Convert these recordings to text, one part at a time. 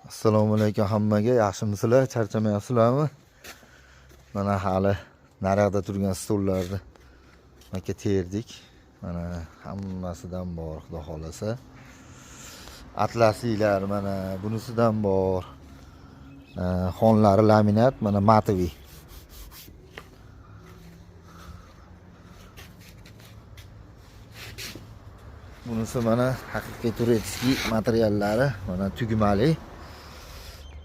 Assalomu alaykum hammaga. Yaxshimisizlar? Charchamayapsizlarmi? Mana hali naryoqda turgan stollarni maka terdik. Mana hammasidan bor, xudo xolasa. Atlasliklar mana bunisidan bor. Xonlari laminat, mana матовый. Bunisi mana haqiqiy турецкий materiallari, mana tugmali.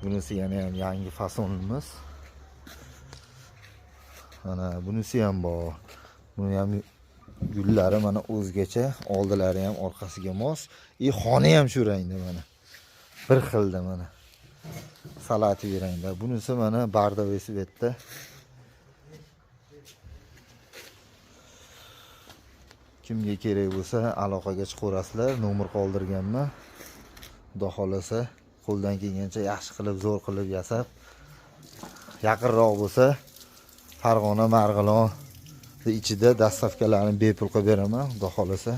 Bunisi yana ham yangi fasonimiz. Mana bunisi ham bor. Buni ham gullari mana o'zgacha, oldilari ham orqasiga mos. И xoni ham shu rangda mana. Bir xilda mana. Салатовый rangda. Bunisi mana бордовый цвет da. Kimga kerak bo'lsa aloqaga chiqaverasizlar, nomer qoldirganman. Xudo xolasa qo'ldan kelgancha yaxshi qilib, zo'r qilib yasab, yaqinroq bo'lsa Farg'ona, Marg'ilon ichida доставка larni bepul qilib beraman, xudo xolasa.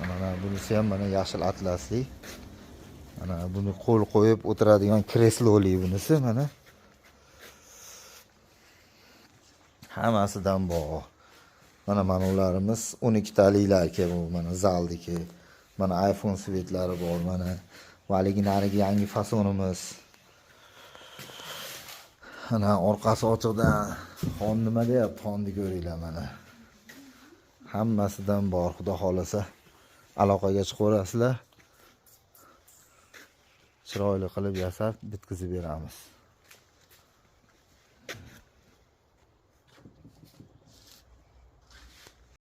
Mana bunisi ham mana yashil atlasli. Mana buni qo'l qo'yib o'tiradigan kresloli bunisi mana. Hammasidan bor. Mana ularimiz 12 taliklarki bu mana zaldiki. Mana iPhone svetlari bor, mana haligi narigi yangi fasonimiz. Mana orqasi ochiqdan xon nima deyapti, xonni ko'ringlar mana. Hammasidan bor, xudo xolasa. Aloqaga chiqaverasizlar. Chiroyli qilib yasab bitkazib beramiz.